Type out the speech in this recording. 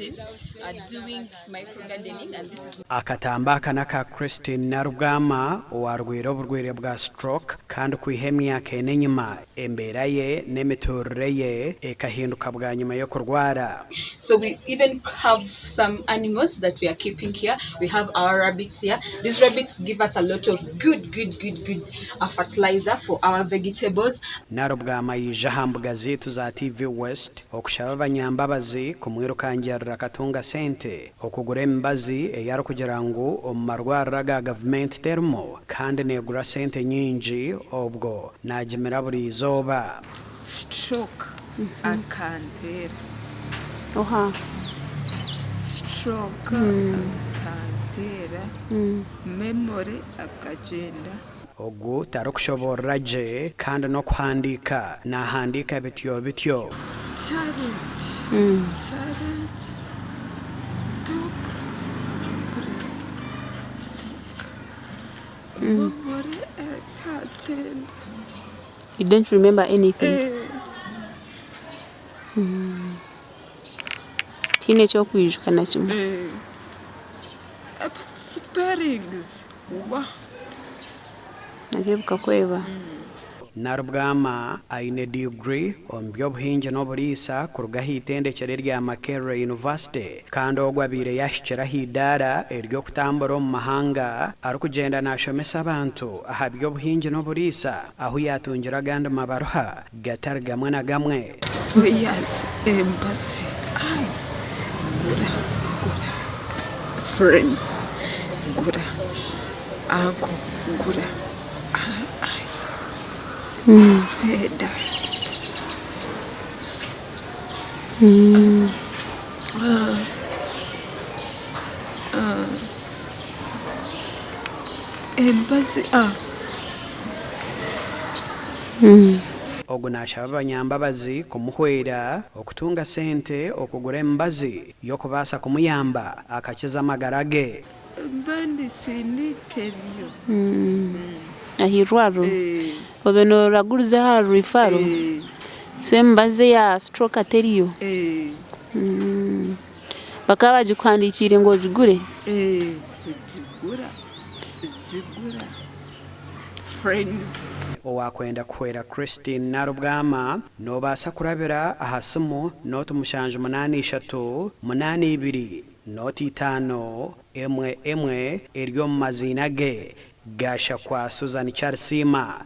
Christine doing micro gardening and this is Akatambi aka n'aka Christine Nalubwama owaarwaire oburwaire bwa stroke kandi kwiha emyaka ena enyima embeera ye n'emituurire ye ekahinduka bwanyima y'okurwara. So we even have some animals that we are keeping here, we have our rabbits here, these rabbits give us a lot of good good good good fertilizer for our vegetables. Nalubwama yaija aha mbuga zaitu za TV West Okushaba abanyambabazi kumwirukangirira akatunga sente okugura emibazi ei arikugira ngu omu marwariro aga gavumenti terimu kandi negura sente nyingi obwo nagimira buri izooba. Stroke akanteera. Oha? Stroke akanteera, memory akagyenda. Ogu tarikushoboorora gye kandi n'okuhandiika naahandiika bityo bityo. Challenge challenge talk your brain talk memory ekyagenda. You don't remember anything? Eh. Tihaine eky'okwijuka na kimwe? Eh. Spellings wah. Nabyo bikakweba. Nalubwama aine diguri omu by'obuhingi n'oburiisa kuruga aha itendekyero erya Makerere University kandi ogwo abaire yaahikire aha idaara ery'okutambura omu mahanga arikugyenda naashomesa abantu aha by'obuhingi n'oburiisa ahu yaatungire agandi mabaruha gatari gamwe na gamwe. Foyers embazi ai gura gura friends gura uncle gura ai feda embazi ah. Ogu naashaba abanyambabazi kumuhwera okutunga sente okugura emibazi y'okubaasa kumuyamba akakiza amagara ge. Mbandise niteriyo. Aha irwariro obe noraguriza aha referral so emibazi eya stroke teriyo bakaba bagikuhandikiire ngu ogigure? Gigura gigura friends. Owaakwenda kuhwera Christine Nalubwama, noobaasa kurabira aha simu nooti 783 82 nooti itaano emwe emwe eri omu maziina ge, Gashakwa Susan Kyarisiima.